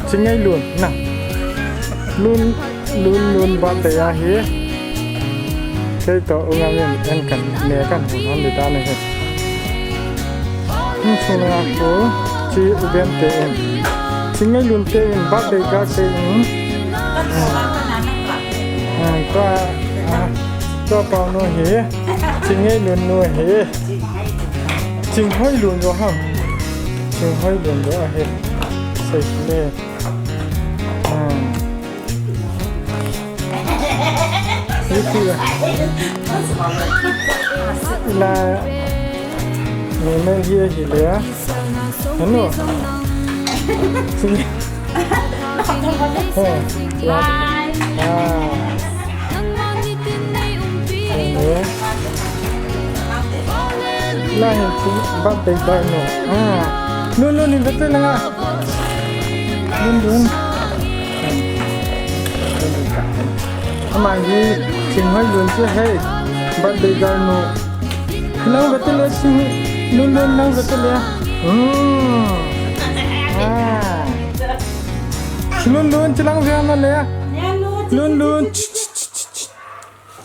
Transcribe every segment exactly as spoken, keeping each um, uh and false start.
Chingngailun, na. Lun, Lunlun birthday ahi. Kei toh U Ngam in kan ne kan hon hon di ta na hi. Insung a khu, chi U Ben te in. Chingngailun te in birthday cake te in. Ah, tua, ah, tua pau nu hi. Chingngailun nu hi. Chinghoilun jo ham. Chinghoilun jo ahi. Sei le. Ah. Iti la. La. Ni men hi hi le. Hanu. Si. Oh, la. Ah. Ni. La hin chu birthday girl nu. Ah. Lunlun hin vete langa. Lunlun. Ama hi Chinghoilun chu hei. Birthday girl nu. Nang vete le Ching. Lunlun nang vete le. Hmm. Ah. Lunlun chilang via na le. Lunlun.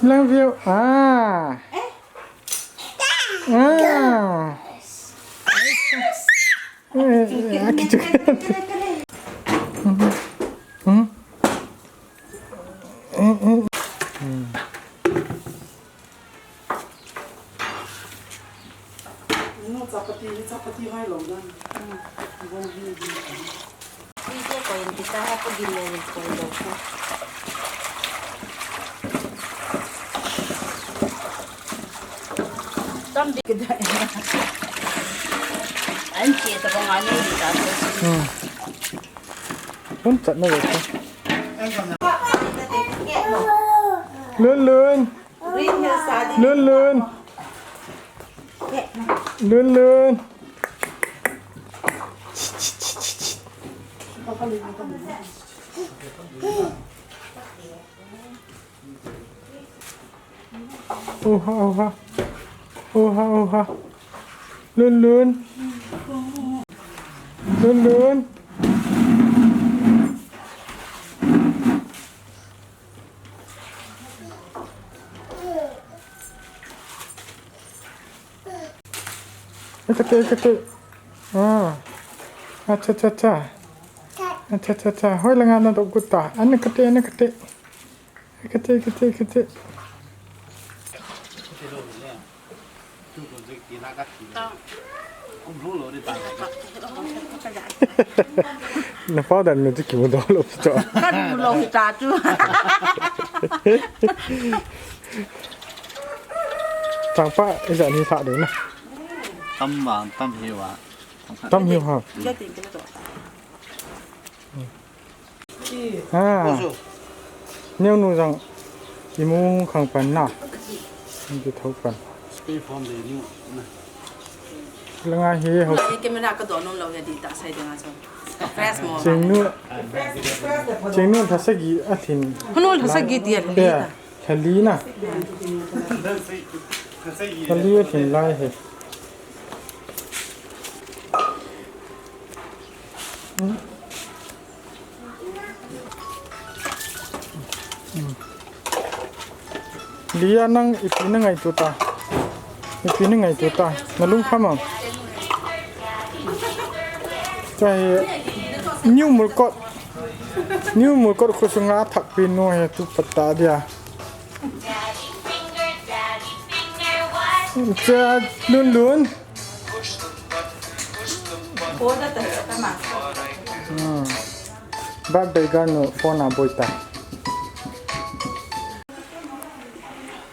Lang via. Ah. Ah. Eh, eh, ah, kichu. Hmm. Hmm. Hmm. Hmm. Chapati, chapati hai lo na. Hmm. Video call in kita ha ko gin le ko lo ko. Tam di kita. An che to ko ngani di ta. Hmm. Pun chat na ko. Lunlun. Lunlun. Lunlun. Oha, oha. Oha, oha. Lunlun. Lunlun. Ekate, ekate. Ah. Acha, acha, acha. Acha, acha, acha. Hoilanga na dok guta. Ana kate, ana kate. Ekate, ekate, ekate. Na father nu chu kimu dol lo chu. Ka mu lo ta chu. Changpa, ijat ni tha ding na. Tam vang, tam hiu a. Tam hiu ha. Ha. Neo nu jang imu khang pan na. Ngi thau pan. Langa hi ho. Ni camera ka do nom lo ya di ta sai de nga so. Fresh mo. Chingnu. Chingnu thasagi a thin. Hunu thasagi ti a thin. Ya. Thali na. Thali a thin lai he. Hmm. Hmm. Lia nang ipi na ngaito ta. Ipi na ngaito ta. Na lungkham am. Chai new mulkot. New mulkot khu sunga thak pi nu he tu pata dia. Cha Lunlun. Hmm. Birthday girl nu phone a boi ta.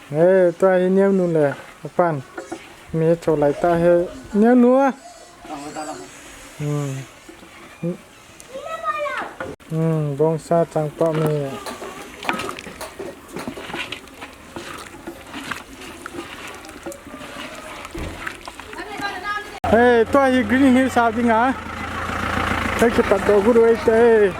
Hey, tua hi neo nu le apan. Mi cho lai ta he neo nu a. Hmm. Hmm, bongsa changpa mi. Hey, tua hi Green Hill sa ding a. Hey, kipat do guru ei te.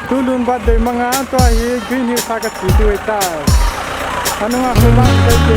Tulun bat dei manga, tua hi Green Hill sa ka chi tu ei ta. Anu nga ko ba te te.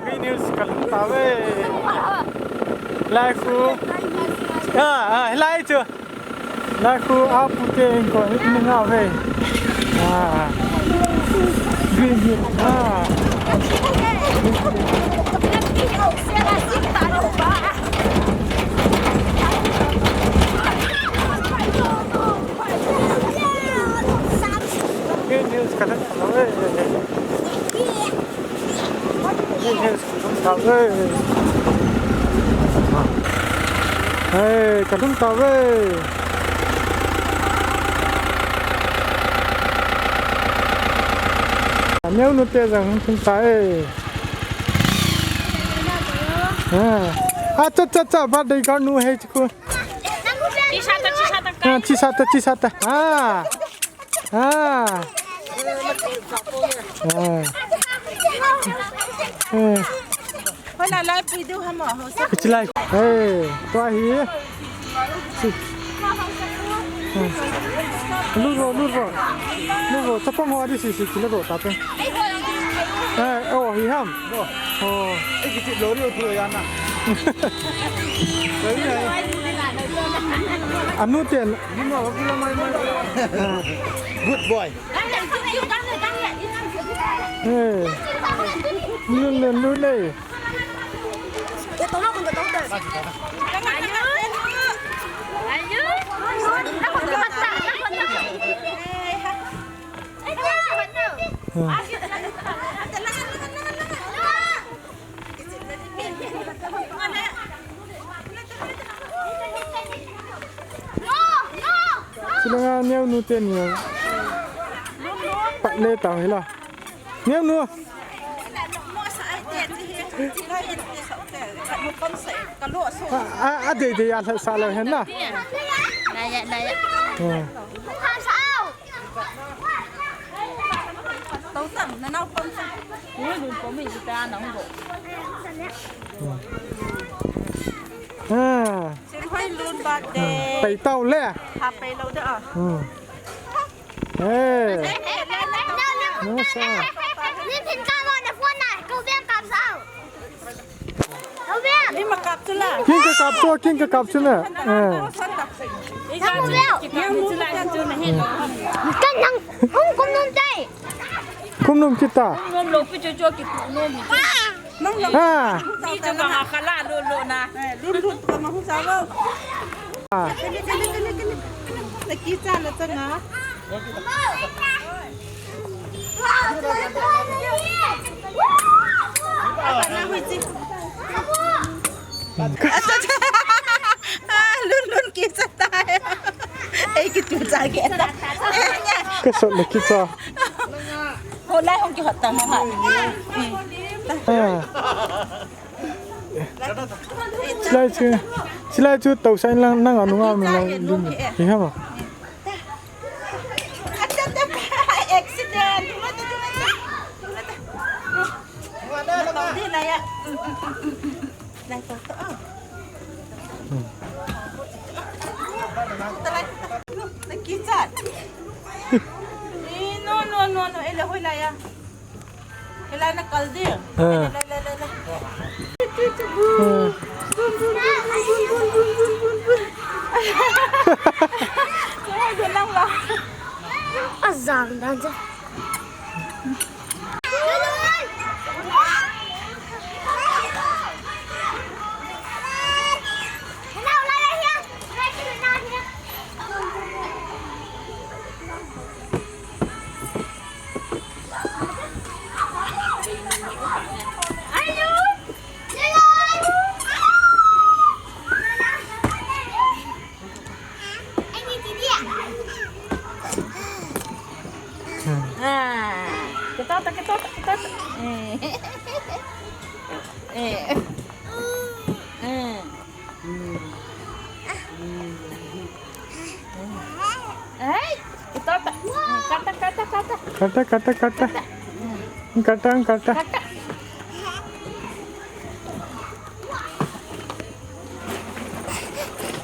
Green Hills kalhung tauve. Lai khu. Ah, ah, lai chu. Lai khu apu te in ko ni nga ve. Ah. Green Hills. Ah. Green Hills kalhung tauve. Green Hills kalhung tauve. Hey, kalhung tauve. Neonu te jong hung tai. Ah, ah, cha, cha, cha, birthday girl nu hei chu. Chi sa ta, chi sa ta. Ah, chi sa ta, chi sa ta. Ah. Ah. Eh. Hola, lai pui diu ham o, ho sa. Kichi lai. Eh, tua hi. Si. Eh. Lut vo, lut vo. Lut vo, chapang ho di si, si, kila vo, ta pe. Eh, oh, hi ham. Oh. Eh, kichi lo ri o tu ya na. Anu ten. Good boy. Eh. Lun le, lun le. Eh. Chule nga Neonu teni. Pat le tau hi la. Neonu. A, a, a dei dei a lhasa lou hen na. Naya, naya. Hmm. Tou tam, na nau pom tam. Ui, lun pom hi ta nang bo. Ah. Sen hoi lun birthday. Ah, pai tau le. Ha pai lou da a. Hmm. Hey. Nasa. Ni phin ka mo na phone na, ko biang kam sao. King ka kap chu, king ka kap chu na. Eh. Kan nang hung kum nom tai. Kum nom kita. Ha. Ah. Acha, acha. Ah, Lunlun kicha tai. Ei, kitu cha kicha. Ka sot le kicha. Ho lai hong kihot ta mo ha. Ah. Chilai chu, chilai chu tau sa in lang nang anu nga mi lang lum. Hi ha ma. Accident. Di na ya. Lai to to. Talai. Nakichat. Eh, no, no, no, no. Ele hoi la ya. Ele na kal di. Ha. Le, le, le, le. Azang dan je. Ah, ketota, ketota, ketota. Eh. Eh. Eh. Ai, ketota. Kata, kata, kata. Kata, kata, kata. Kata, kata. Kata.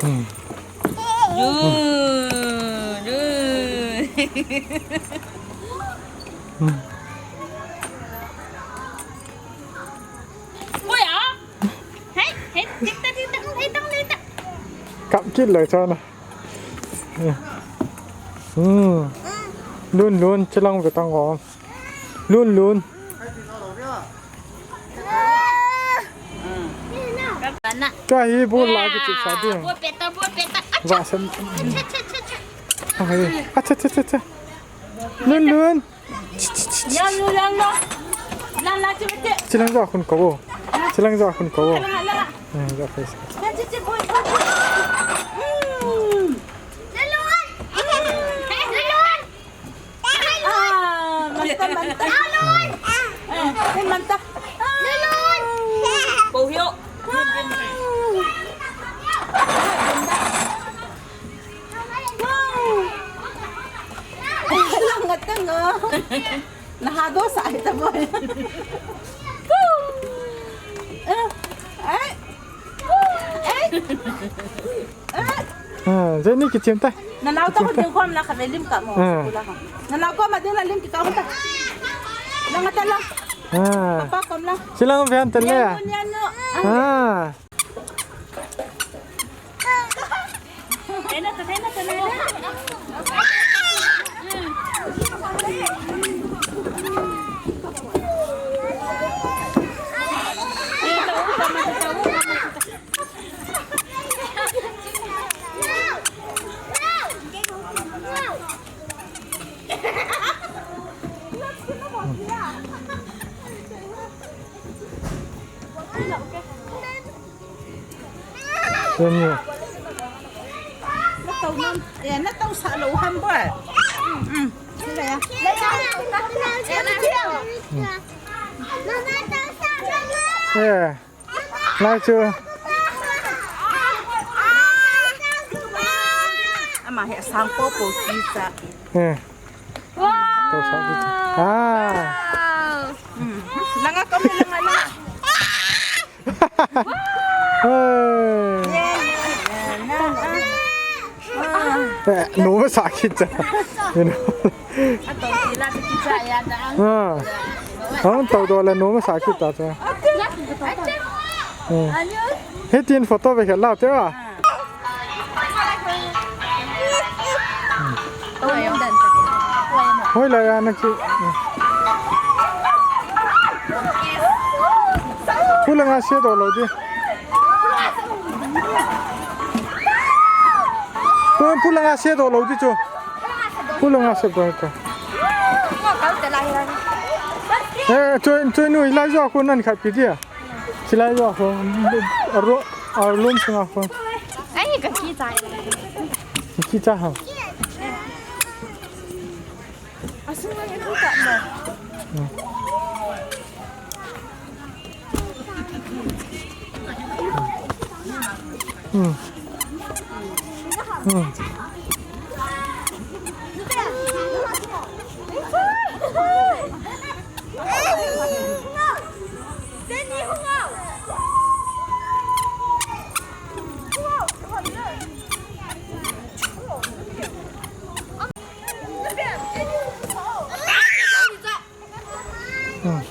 Hmm. Jun, Jun. Hmm. Oi, ah. Hei, hei, tik tak, tik tak, hei, tang, hei, tang. Kap kit le chana. Hmm. Lun, lun, chilang ve tang o. Lun, lun. Ka hi bu la ki chu sa ding. Bu peta, bu peta. Acha. Va san. Acha, acha, acha, acha. Ai. Acha, acha, acha, acha. Lun, lun. Yan lu, yan lu. Lan la, chi, chi. Chilang ja khun ko. Chilang ja khun ko. Lan la. Hmm, ja face. Yan, chi, chi, boy, boy, boy. Hmm. Lan lu. Lan lu. Ah, manta, manta. Eh, eh, manta. Bohio. Lang ngatang, oh. Nahado sa ita boy. Eh, eh. Eh. Ah, Jenny kichim ta. Nanao ta ko ding kom la ka ve lim ka mo. Ah. Nanao kom a ding la lim ki ka mo ta. Lang ta la. Ah. Papa kom la. Silang ve an ta le. Yan, yan, no. Ah. Ena ta, ena ta, ena ta. Yen ni. Na tau nam, eh, na tau sa lo ham boy. Mm. Sila ya. Eh. Lai chu. Ama he sang po po ki sa. Eh. Wow. To sa di. Ah. Hmm. Langa kami langa langa. Hey. Yeah, yeah, yeah. Eh, no ma sa kit cha. You know. Ato sila kit cha ya da. Ah. Ang tau do la no ma sa kit ta cha. Hmm. He tin photo ve khat lau te a. Hoi la ya na ki. Pu la nga se do lo di. Pu, pu la nga se do lo di chu. Pu la nga se do ta. Eh, chu, chu nu lai jo ko nan khat pi dia. Silai jo ko. Aro. Arlum sunga kon. Ai, ka kicha. Kicha ham. Asunga ye ku ta mo. Hmm. Hmm. Hmm. Hmm.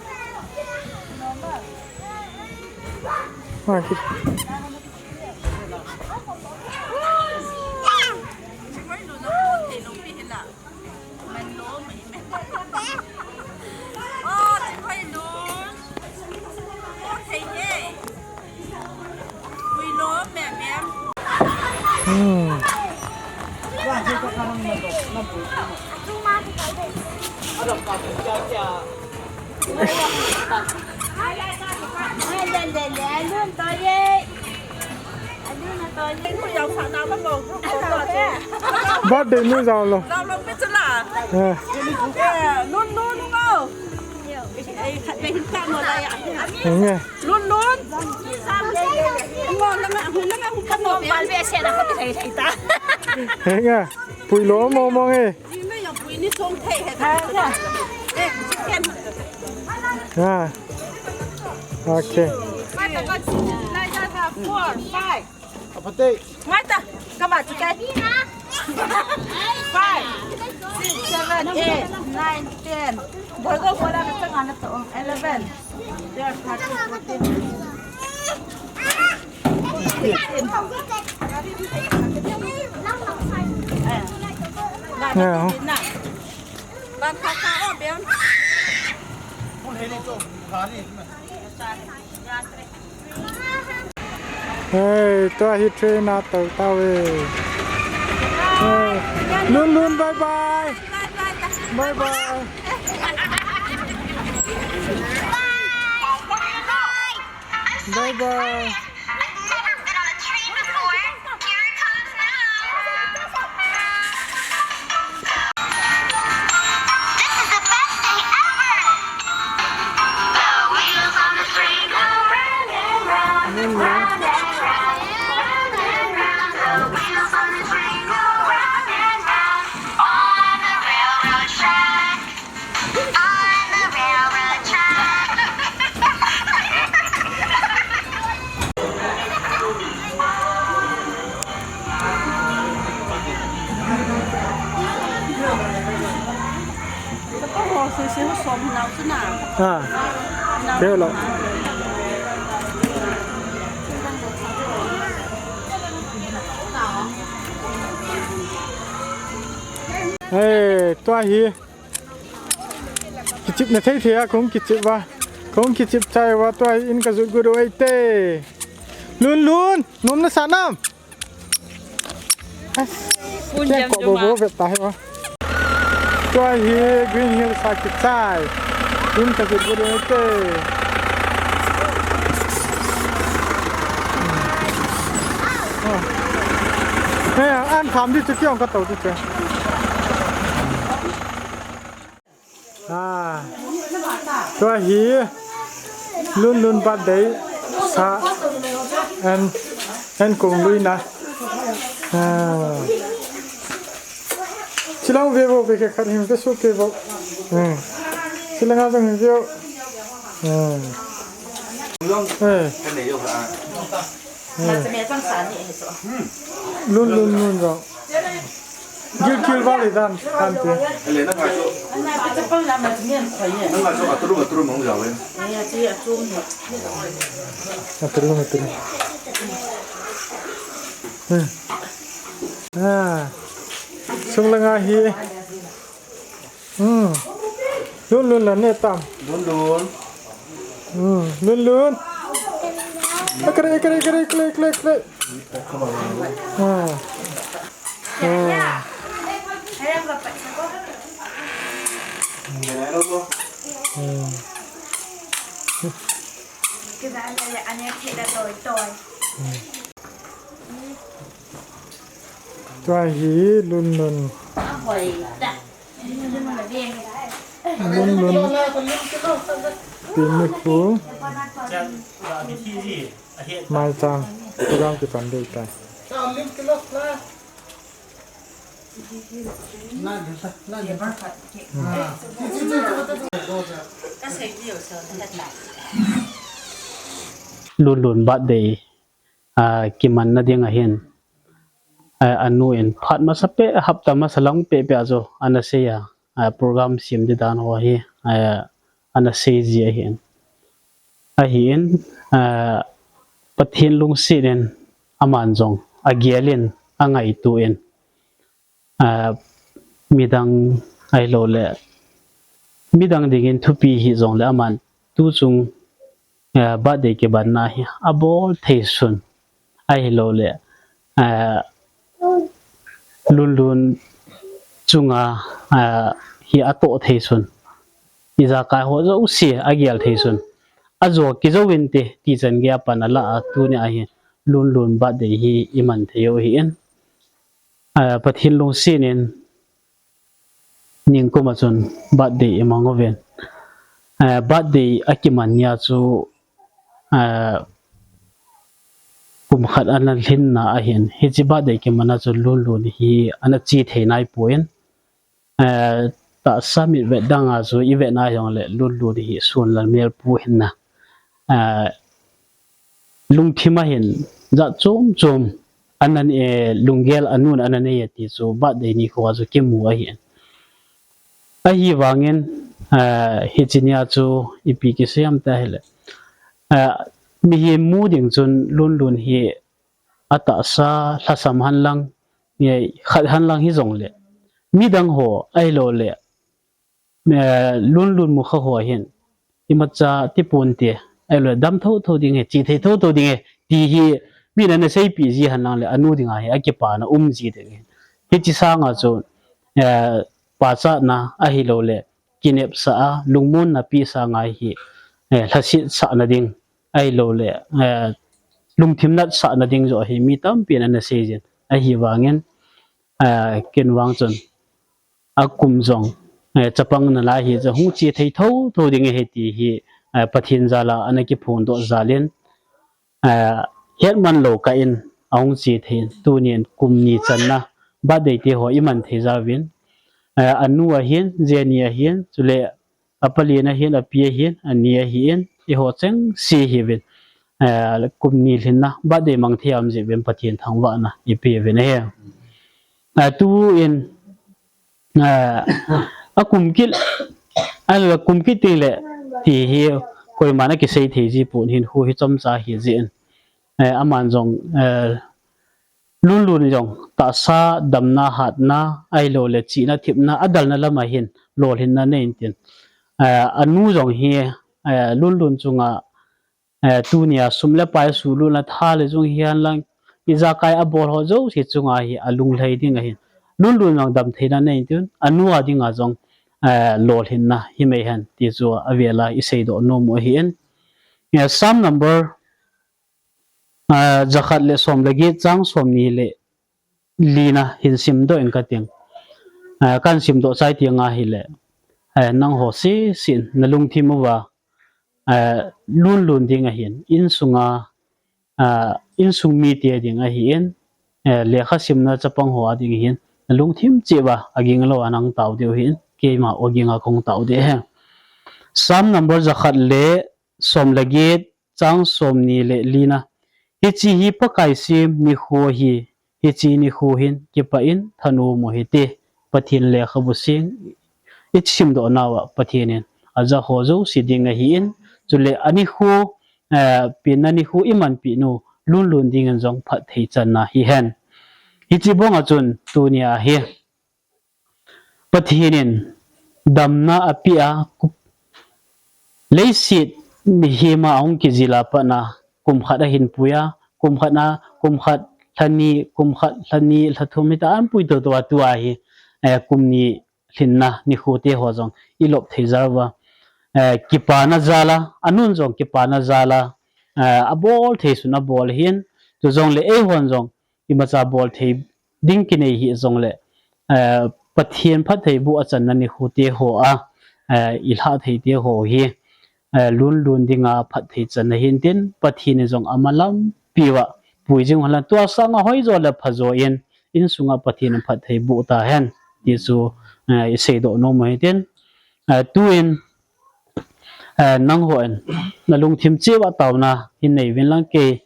Ah, ki- Hmm. Birthday nu jao lo. Eh. Nge. Lun, lun. Ngo, langa, hu, langa, hu, kamo. Pal be se na ko thei thei ta. He nga. Pui lo mo mo nge. Ni me yo pui ni song thei he. Ha, ha. Eh, chicken. Ha. Okay. Mai ta ko lai ja ha four, five. Apate. Mai ta. Kama chicken. Five, six, seven, eight, nine, ten. Boy ko bola ka tanga na to. Eleven. Hey, tua hi train a tou tau e. Hey, Lun Lun, bye bye. Bye bye. Bye bye. This is the best day ever! The wheels on the train go round and round, round and round, round and round. The wheels on the train go round and round on the railroad track. On the railroad track. Ha. Keu lo. Hey, tua hi. Kichip na thei thei a, kong kichip va. Kong kichip chai va, tua in ka jut gu do ai te. Lun Lun, nom na sa nam. As, kun jam ko jam bo bo a. Vet ta he va. Tua hi Green Hills a kichai. In ka jut gu do ai te. Hey, an tham di chu kiong ka to di chu. Ah, tua hi Lun Lun birthday sa an, an kong lui na. Ah. Chilang ve vo ve ke khat him ve su ke vo. Hmm. Chilang a jong him ve vo. Hmm. Eh. Hmm. Lun Lun Lun jong. Gil gil vale dan, dan te. Ele na ngai chu. Nang ngai chu aturu aturu mong jaw e. Aturu aturu. Hmm. Ah. Sung langa hi. Hmm. Lun Lun la ne tam. Lun Lun. Hmm. Lun Lun. Ekre, ekre, ekre, ekre, ekre, ekre. Ah. Ah. Hmm. Hmm. Tua hi Lunlun. Lunlun. Timi khu. Mai chang. Program kipan dei tai. Lunlun birthday, ah, kimanna ding ahin, ah, anu in phat masa peh, hapta masa lang peh peh a chu ana sei a, ah, program sem di dan ho hi, ah, ana sei ji ahin. Ahin, ah, Pathen lungset in aman jong agel in, angaito in, ah, midang ahilou le, midang dingin thupi hijong le aman tuchung, ah, birthday kibanna hi abol thei sun ahilou le, ah, Lunlun chunga, ah, hi atoh thei sun, ijakai ho jouse agel thei sun, ajo kijou inte ti chan gei a pan ala a tuni a hi Lunlun birthday hi iman thei u ahin. Ah, Pathen lungset in ningkum a chun birthday imang uvin. Ah, birthday akiman nia chu, ah, kum khat ana lhinna ahin. Hiche birthday kiman a chu Lunlun hi ana che thei nai poi. Ah, tahsa mit vet dang a chu ivet na jongle Lunlun hi sun le mel pu hinna. Ah, lungthim a hin jat chom chom ana, eh, lunggel anun ana nei e ti chu birthday nikho a chu kimu ahin. Ahivangin, eh, hiche nia chu ipi kisei ham ti ahile, eh, mihem mu ding chun Lunlun hi atahsa lhasam hen lang, eh, khat hen lang hijongle, midang ho ahilou le, eh, Lunlun mukha ho hin imacha tipon te, ahilou le dam thotho ding ahi, che thei thotho ding ahi, ti hi min ana seipeh ji hen lang le anu dinga hi akipana um ji ding ahi. Hiche sanga chu, eh, pachatna ahilou le kinepsah a, lungmonna peh sanga hi, eh, lhaset sahna ding ahilou le, eh, lungthim natsahna ding joh hi mi tampin ana sei jin. Ahivangin, eh, ken vang chun akum jong, eh, chapang nalai hi chu hung che thei thotho ding ahi ti hi, eh, Pathen jal a ana kiphongdoh jal in, eh, hetman lou kah in ahung che thei in, tunin kum ni channa birthday te ho iman thei jauvin, eh, anu ahin, Jenny ahin, chule apalen ahin, api ahin, ani ahin, eiho chengse hiuvin, eh, kum ni lhinna birthday mang thei a um jeh uvin Pathen thangvahna ipeuvin ahi. Eh, tuin, eh, akum kit, akum kit teng le ti hi koiman akisei thei ji pon, hinkho hi chomcha ahi jeh in, eh, aman jong, eh, Lunlun jong tahsa damna, hatna, ahilou le chihna, thepna, adalna lam a hin lolhinna nei intin. Eh, anu jong hi, eh, Lunlun chunga, eh, tunia sum le pai, suhlut le tha le jung hihen lang, ijakai abol ho jouse chunga hi alunglhai ding ahin. Lunlun jong damtheina nei intin, anu a dinga jong, eh, lolhinna himai hen ti chu avel a iseidoh nom u ahin. Eh, Psalm number ah, jakhat le som le get chang somni le lina hin simdoh ing kating. Ah, kahin simdoh chai teng ahile, eh, nangho sese in nalungthim uva, eh, lunlun ding ahin, insunga, ah, insung mite ding ahin, eh, lekha simna chapang ho a ding ahin, nalungthim cheh uva aging lou a nang tao diu ahin, keima aging a kahung tao ding ahi. Psalm number jakhat le som le get, chang somni le lina. Hiche hi Pakai sem nikho ahi, hiche nikho hin kipah in thanom u hite. Pathen lekhabu seng isimdoh nauva Pathen in aja ho jouse ding ahin, chule anikho, eh, penna nikho imanpeh nu lunlun dingin jong phatthei channa hihen. Hiche banga chun tunia hi Pathen in damna apeh a, kum, leiset mihem a ahung kijil a pat a kum khat ahin pui a, kum khat a, kum khat, lha ni, kum khat, lha ni, lha thum hita ahin pui toto a tua hi, eh, kum ni lhinna nikho te ho jong ilop thei jal uva, eh, kipana jal a, anun jong kipana jal a, eh, abol thei sun abol ahin, chujongle eihon jong imacha bol thei ding kinei hih jongle, eh, Pathen phattheiboh achanna nikho te ho a, eh, ilhah thei te ho hi, eh, lunlun dinga phatthei channa hintin, Pathen in jong amalam piuva pui jing hen lang, tua sanga hoijo le phajo in, insunga Pathen in phattheiboh tahen, ti chu, eh, iseidoh nom u hitin. Eh, tuin, eh, nangho in nalungthim cheh uva taona hin nei uvin lang, kei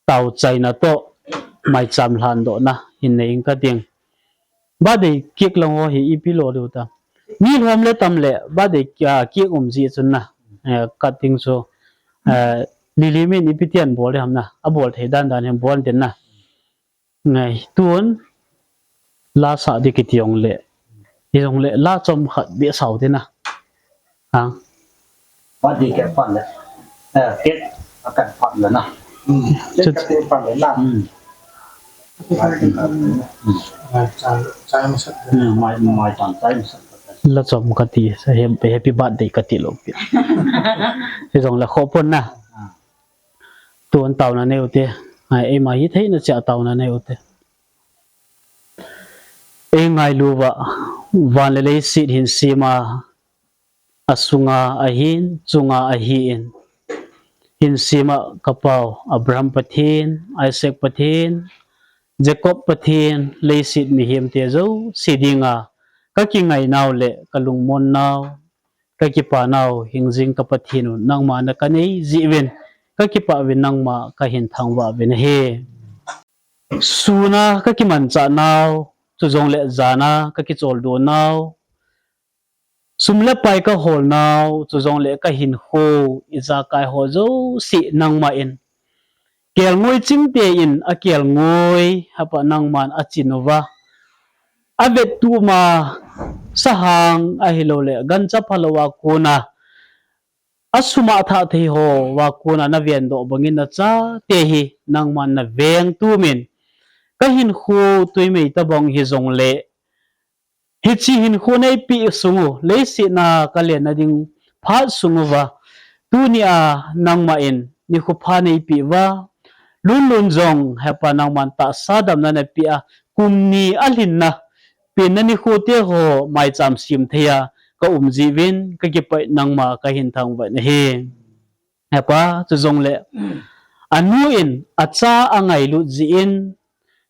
tao chaina toh maicham lhandohna hin nei ing kating. Birthday cake lang ho hi ipi lo diu ta. Mi lhom le tam le birthday, ah, cake um jeh chun na, eh, cutting chu, eh, Lily min ipi tin bol ding ham na, abol thei dan dan hin bol tin na. Ngai, tun la sah ding kiti jongle, hijongle la chomkhat beh sao tin na. Ha? Birthday cake pan le, eh, cake akan pan le na. Hmm. Cake chu kati pan le na. Hmm. Mai cham, chai masat. Hmm, mai, mai cham, chai masat. La chom kati, sa hem-, happy birthday kati lou pi. Hijongle khoh pon na. Ah. Tun taona nei u te. Ngai, eima hitheina cheh a taona nei u te. Eingailu uva, van le leiset hin sem a, asunga ahin, chunga ahin, hin sem a ka Pau, Abraham Pathen, Isaac Pathen, Jacob Pathen, leiset mihem te jouse dinga ka kingai nau le ka lungmon nau, ka kipa nau hingjing ka Pathen u, nangma na ka nei jeh uvin ka kipah uvin, nangma ka hin thangvah uvin ahi. Sun a ka kimanchah nau, chujongle jan a ka kicholdo nau, sum le pai ka hol nau, chujongle ka hinkho, ijakai ho jouse nangma in kelngoi chingte in akelngoi, hapa nangman achin uva, avettup ma sahang ahilouleh gancha phalou a kona asum a athah thei ho a kona na vendoh bangin na chate hi nangman na vengtup in, ka hinkho twi mei tabang hijongle, hiche hinkho neipeh sung u, leiset na ka lenna ding phat sung uva, tuni a nangma in nikho pha neipeh uva, Lunlun jong, hepa nangman tahsa damna napeh a, kum ni alhinna, penna nikho te ho maicham sem thei a ka um jeh uvin, ka kipah in nangma ka hin thangvah in ahi. Hepa, chujongle, anu in acha angailut jeh in,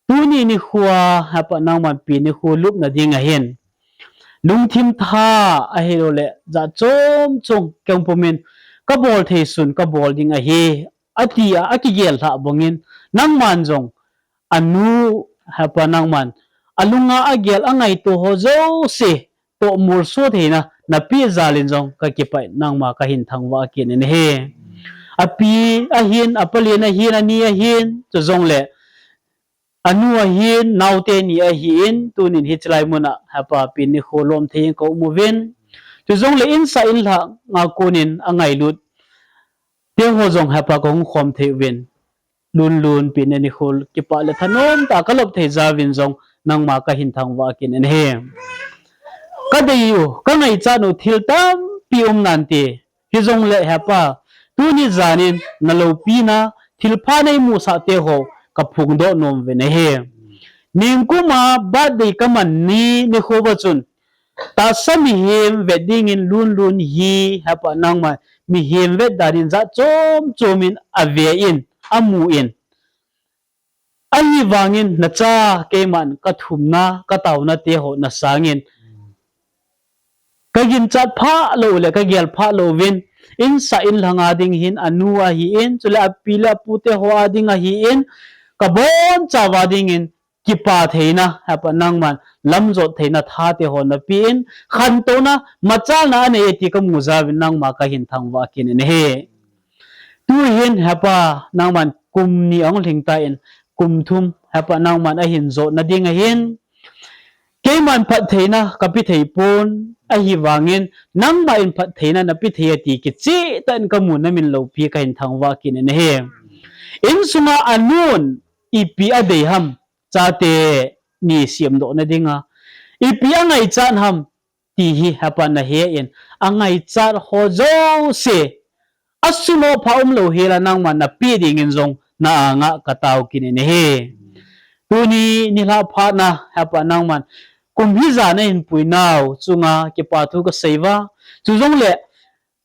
tuni nikho a, hepa nangman pen nikho lupna ding ahin, lungthim tha ahilouleh, jat chom chom kei pumin, ka bol thei sun ka bol ding ahi, ati a, akigel lhah bangin, nangman jong, anu, hepa nangman, alunga agel angaito ho jouse, toh molso theina, napeh jal in jong, ka kipah in nangma ka hin thangvah kit in ahi. Api ahin, apalen ahin, ani ahin, chujongle, anu ahin, naote ni ahin, tunin hiche lai mun a, hepa pen nikho lom thei in ka um uvin. Chujongle insah inlhang a konin angailut te ho jong hepa ka hung khom thei uvin. Lunlun pen nikho kipah le thanom tah a ka lop thei jeh uvin jong nangma ka hin thangvah kit in ahi. Ka dei u, ka ngaichat u thil tampi um nante. Hijongle hepa, tuni jan in na loupina, thilpha neimusah te ho, ka phongdoh nom uvin ahi. Ningkum a birthday ka man ni nikho uva chun, tahsa mihem vet dingin Lunlun hi, hepa nangma, mihem vet dan in jat chom chom in ave in, amu in. Ahivangin nacha keiman ka thumna, ka taona te ho na sangin, ka ginchat pha lou le, ka gel pha lou uvin, insah inlhang a ding hin, anu ahin, chule api le apu te ho a ding ahin, ka bonchauva dingin, kipa theina, hepa nangman, lamjot theina tha te ho napeh in, khantouna, machalna anei e ti ka mu jeh uvin nangma ka hin thangvah kit in ahi. Tuhin, hepa, nangman kum ni ahung lhing tan, kum thum, hepa, nangman ahin jotna ding ahin, keiman phattheina ka pe thei pon, ahivangin, nangman phattheina na pe thei e ti kicheh tah in ka mun a min loupi ka hin thangvah kit in ahi. Insunga anun, ipi adei ham, chate ni semdohna dinga, ipi angaichat ham, ti hi hepa na he in, angaichat ho jouse, asunoh pha umlou hel a nangman na pe dingin jong na anga ka tao kit in ahi. Tuni nilhah phatna, Hepa nangman kum hijat nahin puinau chunga kipa thu kasei uva. Chujongle,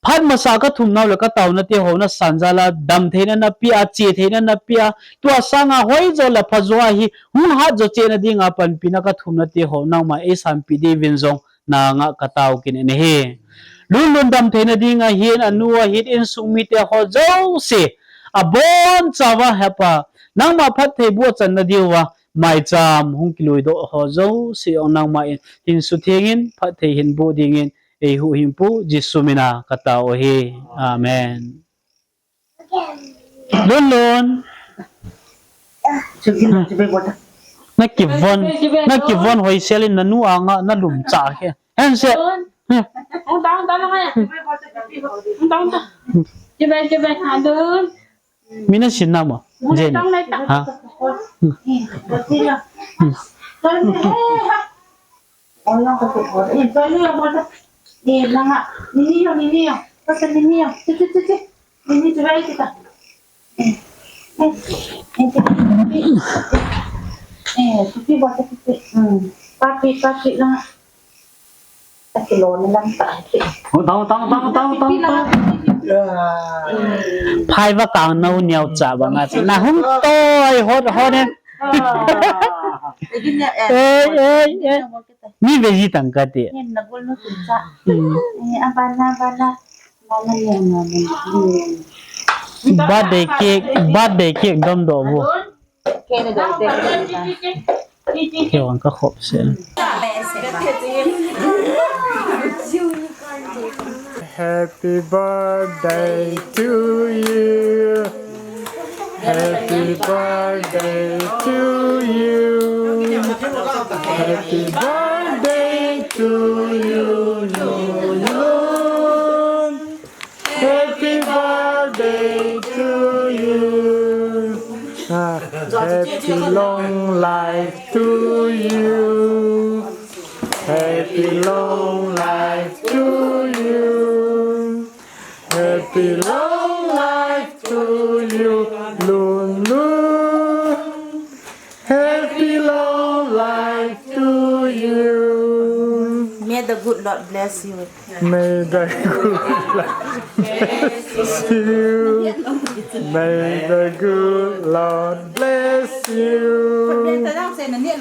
phat masa kathumnau le kataona teho nasan jal a, damtheina napeh a, chetheina napeh a, tua sanga hoijo le phajo ahi, hung hatjo chehna dinga panpina kathumna teho nangman eisanpeh diuvin jong nangah katao kit in ahi. Lunlun damtheina dinga hin, anu ahin, insung mite ho jouse, abonchauva Hepa, nangma phattheiboh achanna diuva, maicham hung kiluidoh ho jouse jong nangman hin suthengin, phatthei hinboh dingin, eihuhhingpu Jesu mina katao ahi. Amen. Lunlun. Nakivon, nakivon hoisel in nanu anga nalum cha khe. Hense. Hung tang, tang, tang, tang. Hung tang, tang. Chibai, chibai, ha, dun. Mi nasin na mo? Jenny. Ha? Papi, papi, lang. Tang, tang, tang, tang, tang, tang. Phai va kang nau niau cha va nga cha. Na hung toi hot hot ne. Ei, ei, ei. Mi veji tang kati. Hmm. Birthday cake, birthday cake dom doh vo. Kei vang ka khop se. Happy birthday to you. Happy birthday to you. Happy birthday to you. Happy birthday to you. Ah, happy long life to you. Happy long life to you. Happy long life to you, Lun Lun. Happy long life to you. May the good Lord bless you. May the good Lord bless you. May the good Lord bless you.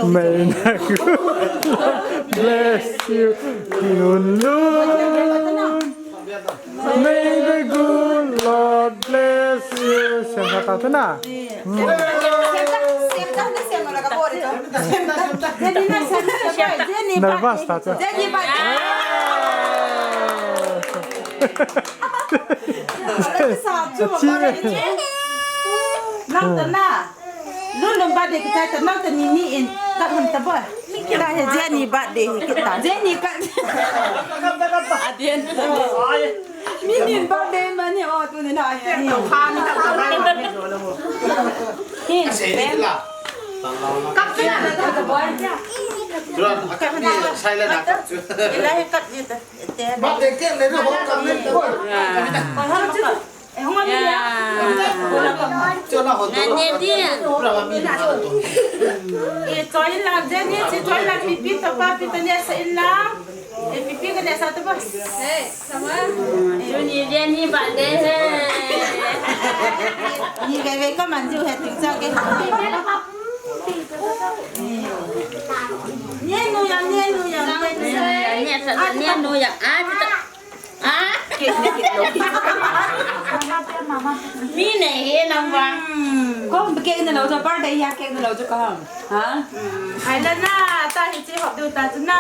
May the good Lord bless you, Lun Lun. May the good Lord bless you. Siam kha ta tu na. Hmm. Nervous ta tu. Achi. Nang ta na. Lun Lun birthday kita ta nang ta ni ni in. Kat hon ta boy. Kita he Jenny birthday kita. Jenny kat. Adin. Ni ni birthday mani o tu ni na. Ni. Hin. Kat tu na ta boy. Kat ni sai la na kat tu. Ilahi kat ni ta. Birthday cake le na ho kam ni ta boy. Koi hal kat. Ah, cake ne kit lou. Mi ne he nang va. Hmm. Ko cake ne lou jo, birthday a cake ne lou jo ko. Ha? Hmm. Hai la na, ta hi chi hop du ta chu na.